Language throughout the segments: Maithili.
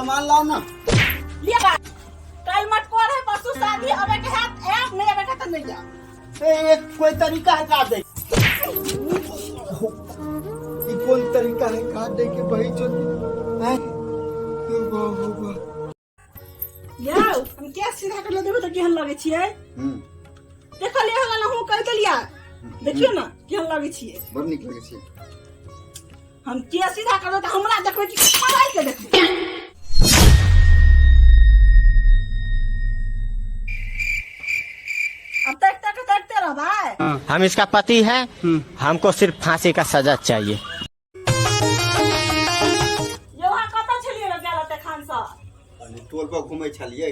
सामान लाओ ना। लिअ बा। काल्हि मटकोर है, परसू शादी, अबै के हैत आयब, नहि अबै के हैत तऽ नहि आयब। ए, एक कोई तरीका है काट दे? ई कोन तरीका है काट दे के बही चोदी हैं? हे वाह, वाह, वाह। यौ, हम केस सीधा करले, देखो तऽ केहन लगै छियै। देखलियै हन, अहूँ कहि देलियै। देखियौ ने केहन लगै छियै। बड़ नीक लगै छै। हम केस सीधा करबै तऽ हमरा देखबै कि पढ़ाई के देखबै? अब तक तक देखते रहबै। हम इसका पति है, हमको सिर्फ फांसी का सजा चाहिए। यौ, अहाँ कतऽ छलियै रे गेल तखन सँ? कनि टोल पर घुमै छलियै।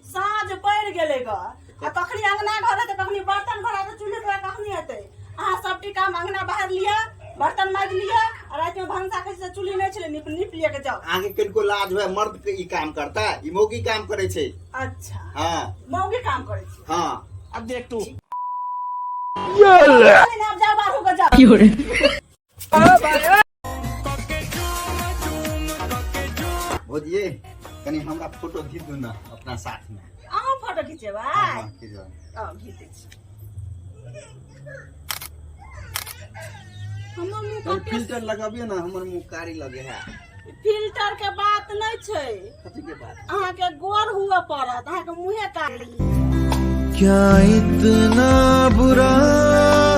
साँझ पड़ि गेलै ग, आ कखनी अंगना घर हेतै, कखनी बर्तन घर हेतै, चूल्हि पर कखनी हेतै? अहाँ सबटी काम अंगना बाहर लिअ, बर्तन माजि लिअ, आ रातिमे भनसा के से चूल्हि नहि छलै, नीप नीप लिअ के जाउ। अहाँके कनिको लाज हुए? मर्द के ई काम करता? ई मौगी काम करै छै। अच्छा। हाँ। मौगी काम करै छै। हाँ। अब देख तू। नहीं, आब जाउ बाहर के जाउ। भौजिये, कनि हमरा फोटो घीच दू ने अपना साथ में। अहूँ फोटो खिचेबै? हाँ, खिचबै। आउ, घीच दै छी। हमर मुँह कनि कते फिल्टर लगाबियो ने, हमर मुँह कारी लगे है। फिल्टर के बात नहि छै। कथी के बात? अहाँके गोर हुअ पड़त, अहाँके मुँहे कारी। क्या इतना बुरा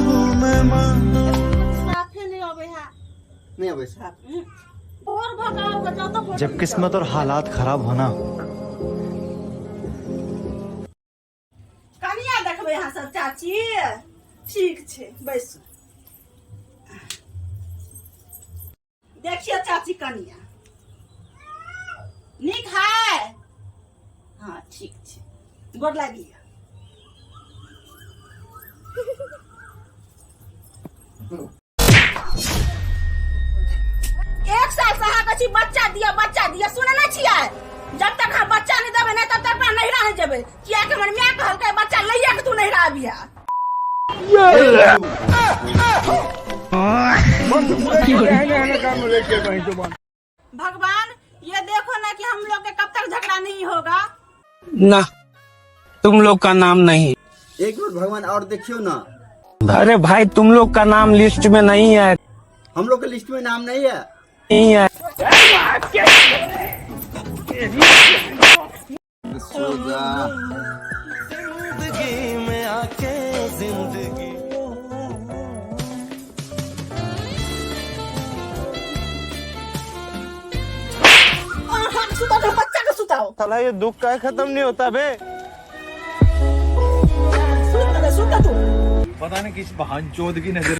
हूँ मैं माँ? साफे नहि अबै है। नहि अबै साफ? गोर भऽ कऽ आउ, जाउ तऽ फोटो जब खिचाउ। किस्मत और हालात खराब होना। कनिया देखबै अहाँ सब चाची? ठीक छै, बैसू। देखियौ चाची, कनिया नीक है? हाँ, ठीक छै, गोर लागी। एक साल से अहाँ कहै छी बच्चा दिअ, बच्चा दिअ, सुनै नहि छियै? जब तक अहाँ बच्चा नहि देबै ने, तब तक अपना नैहरा नहि जेबै, कियाकि हमर माय कहलकै बच्चा लैया के तू नैहरा अबिहा। भगवान, ये देखो ना कि हम लोग के कब तक झगड़ा नहीं होगा। ना, तुम लोग का नाम नहीं। एक बार भगवान और देखियो ना। अरे भाई, तुम लोग का नाम लिस्ट में नहीं है। हम लोग के लिस्ट में नाम नहीं है? नहीं है। सो जा। जिंदगी में आके जिंदगी अहाँ के सुताओ तो बच्चा के सुताओ। साला, ये दुख का खत्म नहीं होता बे। सुत सुत तू। पता नहीं किस बहन चोद की नजर।